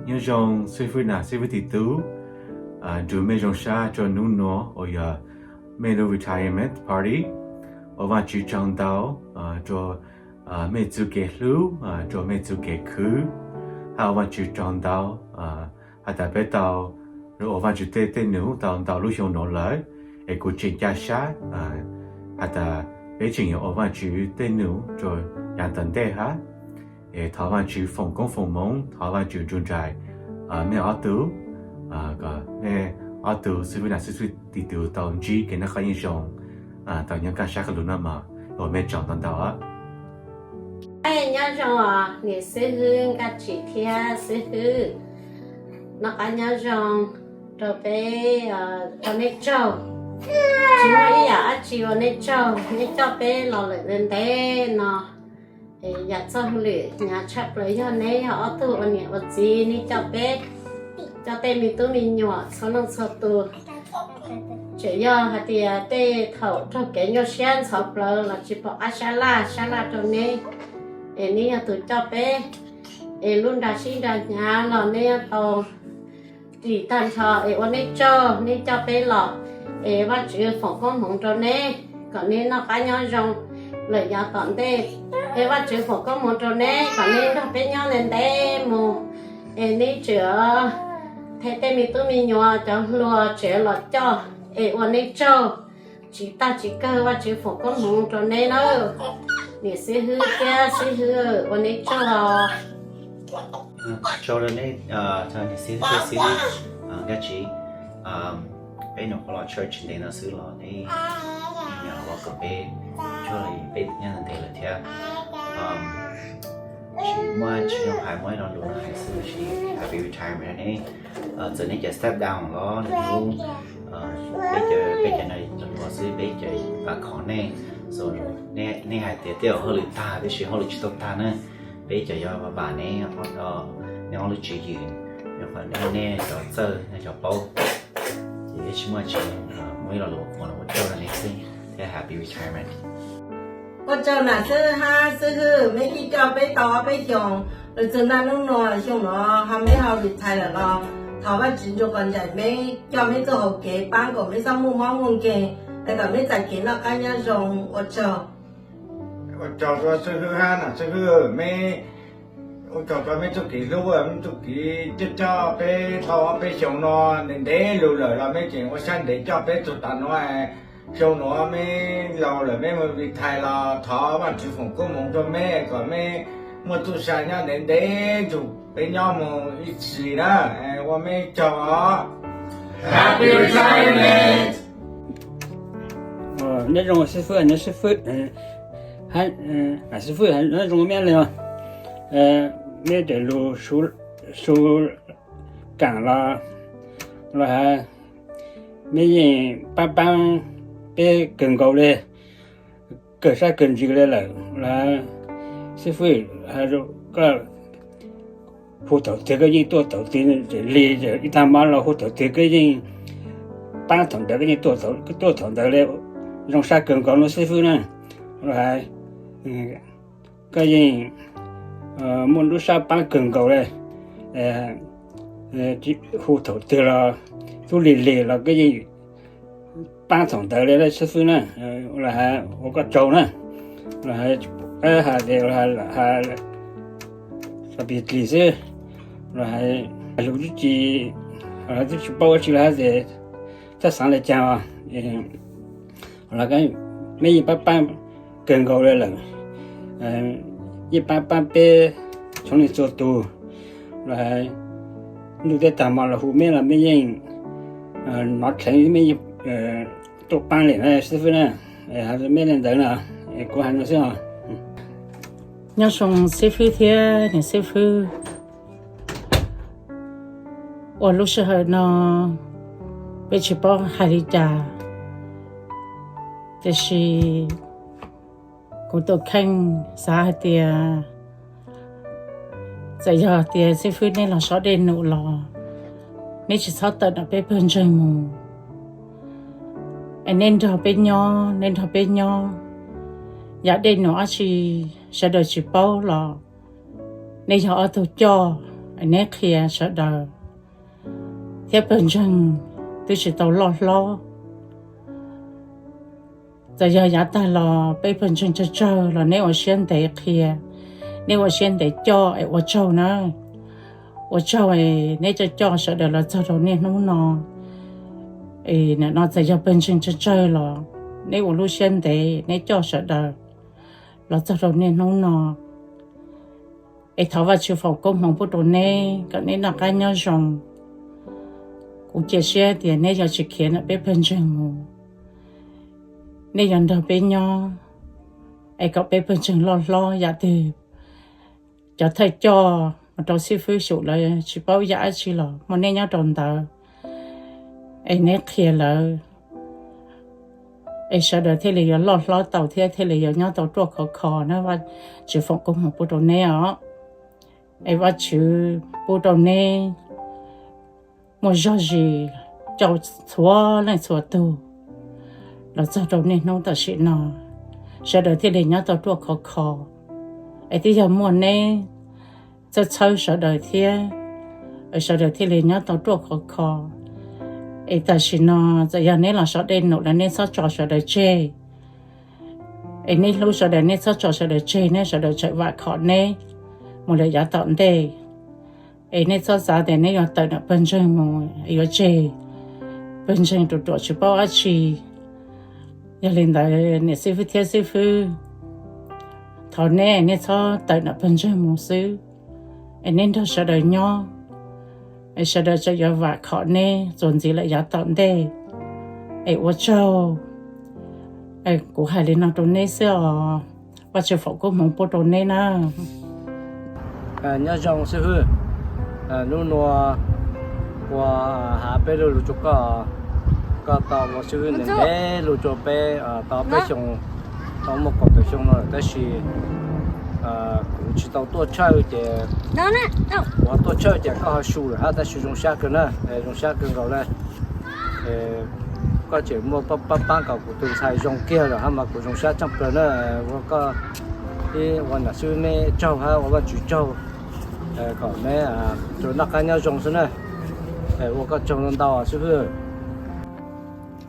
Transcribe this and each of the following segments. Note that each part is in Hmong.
Nyob zoo xib fwb nam xib fwb tim tub, nrug mej zoo sab rua nub nuav uas yog mej lub retirement party. Ua Vaajtswv tsaug ntau rua mej txuj kev hlub, rua mej txuj kev khwv, hab ua Vaajtswv tsaug ntau has tas peb tau ua Vaajtswv tej, tej num tau ntau lub xyoo nuav lawm, es kuv tseem ca sab has tas peb tseem yuav ua Vaajtswv tej num rua yaav tom ntej hab. Es thov Vaajtswv foom koob foom moov, thov Vaajtswv nrug nraim mej ob tug, kom mej ob tug xib fwb nam xib fwb tim tub tau ntsib kev noj qab nyob zoo, tau nyob kaj sab qab lug noj mov. Ua mej tsaug ntau ntau. Nyob zoo niam xib hwb Nkaj Tsim thiab xib fwb, noj qab nyob zoo rua peb, rua nej tsaug. Tsis muaj ib yaam dab tsi ua nej tsaug, nej coj peb los lawm ntev no. Yaam txuj lwm nyaav tshaj plaws yog neb yog ob tug ua niam ua txiv, neb coj peb, coj tej me tub me nyuam txhua leej txhua tus. Tseem yog hais tias tej thaum raug kev nyuaj siab ntxhov plawv los tsis pom qab sab laj, sab laj rau neb, es neb yog tus coj peb, es lub nra sib nra hnyav los neb tau dim tag nrho, es ua nej tsaug, neb coj peb los, es Vaajtswv foom koob hmoov rau neb kom neb noj qab nyob zoo lawm yaav tom ntej. Es Vaajtswv foom koob hmoov rau neb kom neb nrog peb nyob ntev ntev mus, es neb tseem them tej me tub me nyuam cov hluas tseem los coj, es ua nej tsaug tsis tag tsis kawg, Vaajtswv foom koob hmoov rau neb nawb. Niam xib hwb thiab xib hwb ua nej tsaug. Tsaug rau neb, niam xib hwb thiab xib hwb Nkaj Tsim. Peb nyuam qhuav los church ntev no xwb los neb welcome peb, tsuas peb nyob ntev lawm thiab. Tsis muaj, tsis zoo hais, muaj ib lo lus hais xwb, tsis happy retirement neb. Txawm neb cov step down los nws lub, peb cov, peb cov no los xwb, peb cov pab khov nej. So, nej hais tias tej zaum hauj lwm tag, tab sis hauj lwm tsis tau tag na. Peb cov yuav vam neb, neb ob lub tswv yim, nej cov txawj, nej cov paub. Ces tsis muaj, tsis muaj ib lo lus, ua tsaug rau nej xwb thiab happy retirement. Ua tsaug nam xib hwb hab xib hwb, meb yeej coj peb tau ob peb xyoos, lawv txug naj nub nua xyoo nuav ho meb ho retire lawm los thov Vaajtswv nrug kom ncaim meb, coj meb txuj hauv kev, paab kom meb txhob muaj mob muaj nkeeg, es kom meb txais kev noj qab nyob zoo. Ua tsaug. Ua tsaug rua xib hwb hab nam xib hwb, meb ua tsaug rua meb txuj kev hlub, meb txuj kev coj coj peb tau ob peb xyoos no, ntev ntev lug lawm los meb tseem ua sab ntev coj peb txug taam nuav. Xyoo nuav meb laus lawm meb mus retire los thov Vaajtswv foom koob moov rua meb kom meb muaj txuj sa nyob ntev ntev nrug peb nyob mus ib txhis na. Ua mej tsaug os. Happy retirement. Nyob zoo xib fwb, nyob xib fwb, nam xib fwb nyob zoo meb le os. Meb tej lus su kaam los, los has, meb yeej paab paab peb kawg nkaus le, kawg sab kawg ntsws le lawm los. Xib fwb, koj hu thaum twg koj yeej tuaj thaum twg, li ib tag hmo los hu thaum twg koj yeej paab thaum ntawd, koj yeej tuaj thaum ntawd le. Zoo sab kawg nkaus no xib fwb na. Los has, koj yeej muaj lub sab paab kawg nkaus le. Hu thaum twg los tub lig lig los koj yeej paab thaum ntawd le xib fwb na. Los has ua koj tsaug na. Los has, has tias, has pim dlig xwb, los has lug tub tsi, twb tsis paub ua tsi los has tias txhaj xaav le caag os. Los meb yeej paab paab kawg nkaus le lawm, yeej paab paab peb txhua leej txhua tug. Los has ntuj teb tag hmo los hu meb los meb yeej nov dheev, meb yeej tuaj paab le na xib fwb na. Has meb le ntawd no, kuv has no xwb os. Nyob zoo xib fwb thiab niam xib fwb. Ua lub sij hawm no peb tsis paub hais li cas, tiam sis kuv tus kheej xav hais tias txawm yog tias xib fwb neb los sob dej num los neb tsis txhob tawm ntawm peb pawg ntseeg mus, es neb nrog peb nyob, neb nrog peb nyob. Yam dej num dab tsi sawv daws tsis paub los nej yog ob tug coj, neb qhia sawv daws thiab pawg ntseeg twb tsis tau loj hlob. Txawm yog yav tag los peb pawg ntseeg tsawg tsawg los neb ua siab ntev qhia, neb ua siab ntev coj es ua tsaug na. Ua tsaug es neb coj coj sawv daws los txog rau niaj hnub no. Es nim no txawm yog pawg ntseeg tsawg tsawg los neb ua lub siab ntev neb coj sawv daws los txog rau niaj hnub no. Es thov Vajtswv foom koob hmoov pub rau neb kom neb noj qab nyob zoo. Kuv cia siab tias neb yuav tsis khiav ntawm peb pawg ntseeg mus, neb yuav nrog peb nyob, es kom peb pawg ntseeg loj hlob yam twg cov thawj coj mus rau xib fwb xyum lawv tsis paub yam dab tsi los muaj neb nyob rau ntawd, es neb qhia lawv, es sawv daws thiaj li yuav loj hlob tau thiab thiaj li yuav nyob tau ruaj khov kho na. Vajtswv foom koob hmoov pub rau neb os. Es Vajtswv pub rau neb muaj zog zis coj txhua leej txhua tug los txog rau niaj hnub tam sim no, sawv daws thiaj li nyob tau ruaj khov kho. Es twb yog muaj neb txhawb txhawb sawv daws thiab, sawv daws thiaj li nyob tau ruaj khov kho. Es tam sim no txawm yog neb los so dej num los neb txhob tso sawv daws tseg. Es neb hlub sawv daws neb txhob tso sawv daws tseg, neb sawv daws tseem vam khom neb mus lawm yav tom ntej. Es neb txhob xav tias neb yuav tawm ntawm pawg ntseeg mus yuav tseg pawg ntseeg ruam ruam tsis paub dab tsi. Yog li ntawd niam xib fwb thiab xib fwb, thov neb, neb txhob tawm ntawm pawg ntseeg mus xwb, es neb nrog sawv daws nyob, es sawv daws tseem yuav vam khom neb txuas ntxiv lawm yav tom ntej. Es ua tsaug. Kuv hais li no rau neb xwb os. Vajtswv foom koob hmoov pub rau neb na. Nyob zoo xib fwb, hnub nua ua hav peb lug lug rua koj, koj tau ua xib fwb ntev ntev lug rua peb tau peb xyoo, tau muaj kaum tawm xyoo no lawm tab sis kuv tsis tau tuaj tshawj ces, kuv tuaj tshawj ces koj ho su lawm hab, tab sis zoo sab kawg na, zoo sab kawg nkaus na. Koj tseem muaj pab paab kom kuv tus ntxhais zoo kiag lawm hab mas kuv zoo sab tshaj plaws na. Ua koj ib ua nam xib fwb neb tsaug hab ua Vajtswv tsaug kom neb tsuas noj qab nyob zoo xwb na. Ua koj tsaug ntau ntau xib fwb.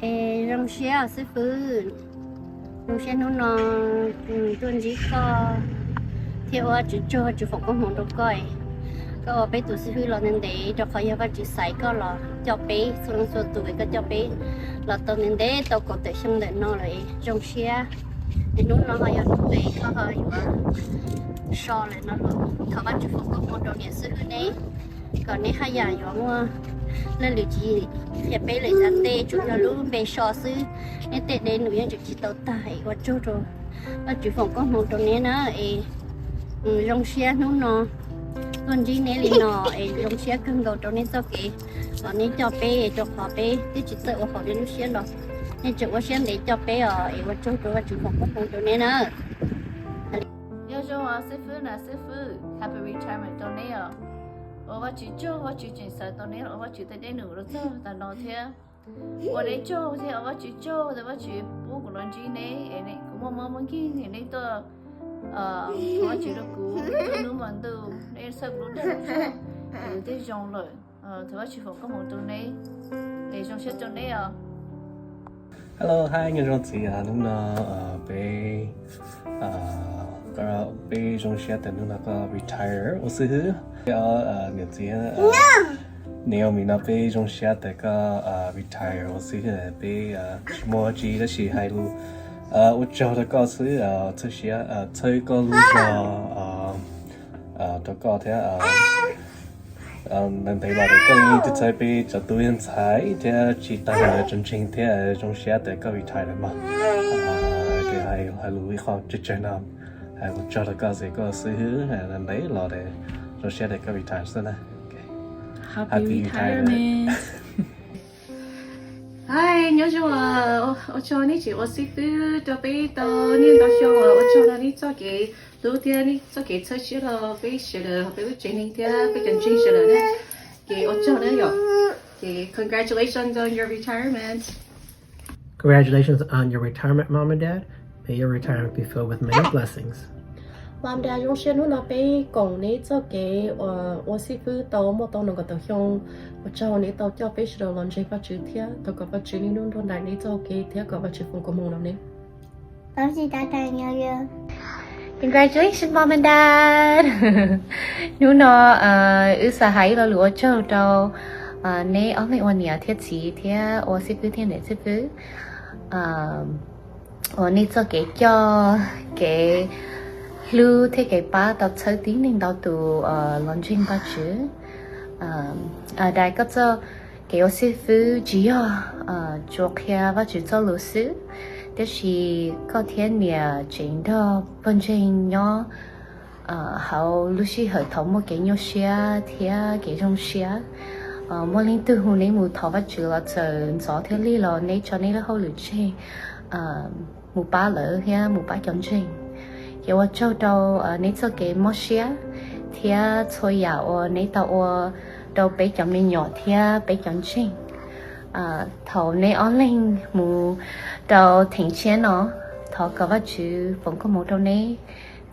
Es zoo siab xib fwb, zoo siab hnub no tuaj ntsib koj thiab ua Vajtswv tsaug, Vajtswv foom koob hmoov rau koj. Koj ua peb tus xib fwb los ntev ntev rau qhov yog Vajtswv xaiv koj los coj peb txhua leej txhua tus, koj coj peb los tau ntev ntev tau kaum tawm xyoo ntawm no lawm, zoo siab. Es hnub no ho yog hnub koj ho yuav so lawm no los thov Vajtswv foom koob hmoov rau niam xib fwb neb, kom neb haj yam yuav muaj laj lwm ci qhia peb lawm yav ntej, tsuas yog lub npe so xwb, neb tej dev num yeej tseem tsis tau tag, es ua tsaug rau Vajtswv foom koob hmoov rau neb na. Es zoo siab hnub no tuaj ntsib neb li no, es zoo siab kawg nkaus rau neb txoj kev uas neb coj peb, rau qhov peb twb tsis txawj ua hauv neb lub siab los neb tseem ua siab ntev coj peb os, es ua tsaug rau Vajtswv foom koob hmoov rau neb na. Nyob zoo os xib fwb na, xib fwb happy retirement rau neb os. Ua Vajtswv tsaug, Vajtswv tseem xaiv tau neb los ua Vajtswv tej dev num rau txog tas no thiab. Ua neb tsaug thiab ua Vajtswv tsaug, Vajtswv pub kuv los ntsib neb, kuv muaj mob muaj nkeeg neb tuaj, thov Vajtswv rau kuv, hnub mas ntuj neb txhawb kuv lub dag lub zog, kuv twb zoo lawm. Thov Vajtswv foom koob hmoov rau neb, es zoo siab rau neb os. Hello, hi, nyob zoo txiv, hnub no peb, peb zoo siab tias hnub no koj retire ua xib hwb. Niam txiv Naomi no peb zoo siab tias koj retire ua xib hwb, peb tsis muaj dab tsi tab sis hais lus ua tsaug rau koj xwb, txhawb siab, txhawb koj lub zog rau koj thiab. Ntev ntev los koj yeej txhawb peb cov tub ntxhais thiab tsis tag li ntawd cov ntseeg thiab zoo siab tias koj retire lawm mog. Hais lus ib qho tsawg tsawg no, hais ua tsaug rau koj xwb, koj xib hwb ntev los zoo siab tias koj retire xwb na. Happy retirement. Hi, nyob zoo os, ua tsaug nej tseem ua xib fwb rau peb tau niaj ntau xyoo os, ua tsaug rau nej txoj kev hlub thiab nej txoj kev txhawb siab rau peb sawv daws, peb lub tsev neeg thiab peb cov ntseeg sawv daws na. Ces ua tsaug na yom. Ces congratulations on your retirement. Congratulations on your retirement, Mom and Dad. May your retirement be filled with many blessings. Mom, Dad, zoo siab hnub no peb koom neb txoj kev uas ua xib fwb tau muaj tau nees nkaum tawm xyoo. Ua tsaug neb tau coj peb sawv daws los ntseeg Vajtswv thiab thov kom Vajtswv niaj hnub nrog nraim neb txoj kev thiab kom Vajtswv foom koob hmoov rau neb. Congratulations, Mom and Dad. Hnub no wb xav hais ib lo lus ua tsaug rau neb ob leeg ua niam thiab txiv thiab ua xib fwb thiab niam xib fwb uas nej txoj kev coj, kev hlub thiab kev pab tau txhawb tib neeg ntau tus los ntseeg Vajtswv. Dad, koj txoj kev ua xib fwb tsis yog tsuas qhia Vajtswv txoj lus xwb, tiam sis koj thiab niam tseem nrog pawg ntseeg nyob hauv lub sij hawm thaum muaj kev nyuaj siab thiab kev zoo siab. Muaj leej twg hu neb mus thov Vajtswv los txawm ntxov thiab lig los neb tso neb lub hauj lwm tseg mus pab lawv thiab mus pab cov ntseeg. Ces ua tsaug rau neb txoj kev mob siab thiab txhua yam uas neb tau ua rau peb cov me nyuam thiab peb cov ntseeg. Thaum neb ob leeg mus rau theem tshiab no, thov kom Vajtswv foom koob hmoov rau neb,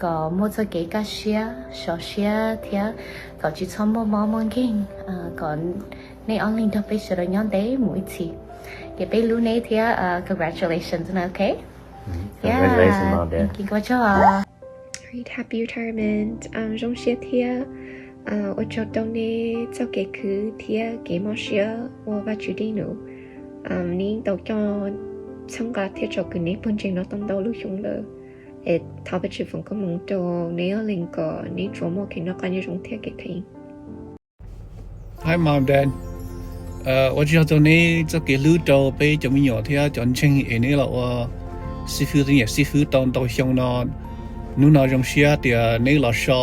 kom muaj txoj kev kaj siab sov siab thiab kom tsis txhob muaj mob muaj nkeeg, kom neb ob leeg nrog peb sawv daws nyob ntev mus ib txhis. Ces peb hlub neb thiab congratulations na, ok? Congratulations, Mom, Dad. Ua tsaug. Great, happy retirement. Zoo siab thiab ua tsaug rau neb txoj kev khwv thiab kev mob siab ua Vajtswv dej num. Neb tau coj txhawb nqa thiab tsom kwm neb pawg ntseeg no tau ntau lub xyoo lawm. Es thov Vajtswv foom koob hmoov rau neb ob leeg kom neb tsuas muaj kev noj qab nyob zoo thiab kev theej. Hi, Mom, Dad. Ua tsaug rau neb txoj kev hlub rau peb cov me nyuam thiab cov ntseeg es neb los ua xib fwb thiab niam xib fwb tau ntau xyoo no. Hnub no zoo siab tias neb los so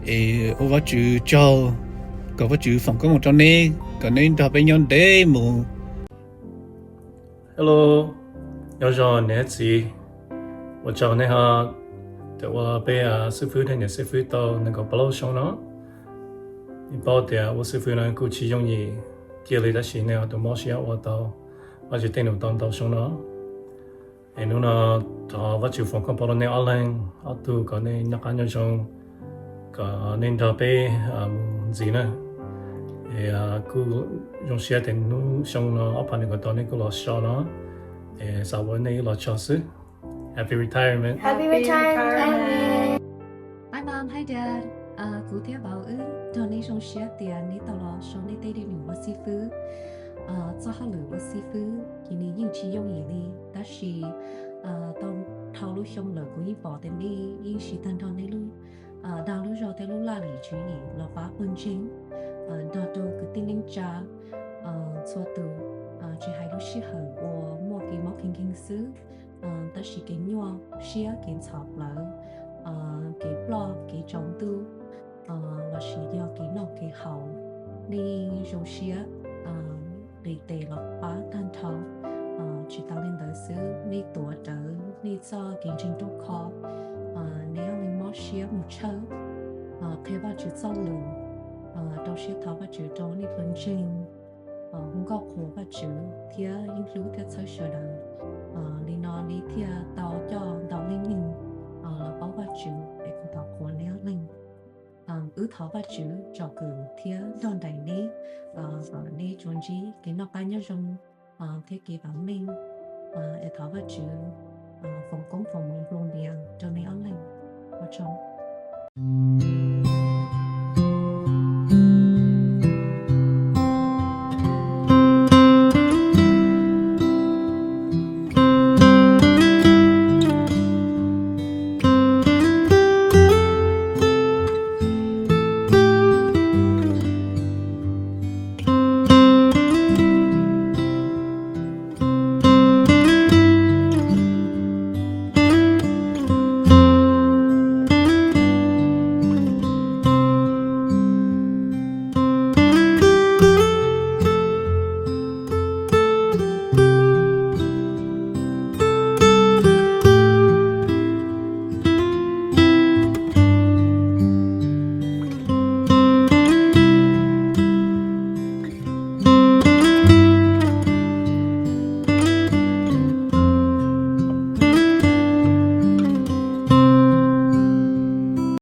es ua Vajtswv tsaug, kom Vajtswv foom koob hmoov rau neb, kom neb nrog peb nyob ntev mus. Hello, nyob zoo niam txiv, ua tsaug nej ho tau ua peb xib fwb thiab niam xib fwb tau nees nkaum plaub xyoo no. Yeej paub tias ua xib fwb no kuj tsis yooj yim kiag li, tab sis nej ho tau mob siab ua tau Vajtswv tej num tau ntau xyoo no. Es hnub no thov Vajtswv foom koob hmoov rau nej ob leeg ob tug kom nej noj qab nyob zoo, kom nej nrog peb mus ntxiv na. Es kuj zoo siab tias hnub xyoo no ob phav nees nkaum tau nej kuj los so no. Es xav ua nej ib los tsaug xwb. Happy retirement. Happy retirement. Hi, Mom. Hi, Dad. Kuv thiab vauv wb nrog nej zoo siab tias neb tau los so nej tej dej num ua xib fwb. Txoj hauj lwm ua xib fwb ces nws yeej tsis yooj yim li, tab sis tau dhau lub xyoo lawm kuv yeej pom tias nej yeej siv tag nrho nej lub dag lub zog thiab lub laj lim tswv yim los pab pawg ntseeg, nrog rau kwv tij neej tsa txhua tus, tsis hais lub sij hawm uas muaj kev mob kev nkeeg xwb, tab sis kev nyuaj siab, kev ntxhov plawv, kev ploj kev tsaus ntuj, lossis yog kev noj kev haus, nej zoo siab nqis tes los pab tag nrho. Tsis tas li ntawd xwb, nej tuav rawv nej txoj kev ntseeg rooj khov, nej ob leeg mob siab mus tshawb, qhia Vajtswv txoj lus, rau siab thov Vajtswv rau nej pawg ntseeg, hu nkauj qhuas Vajtswv thiab yeej hlub thiab txhawb sawv daws. Li no neb thiaj tau coj ntau leej neeg los paub Vajtswv es kuv thov qhuas neb ob leeg. Wb thov Vajtswv tsom kwm thiab nrog nraim neb, kom neb tsuas ntsib kev noj qab nyob zoo thiab kev vam meej. Es thov Vajtswv foom koob foom hmoov nplua npias rau neb ob leeg. Ua tsaug.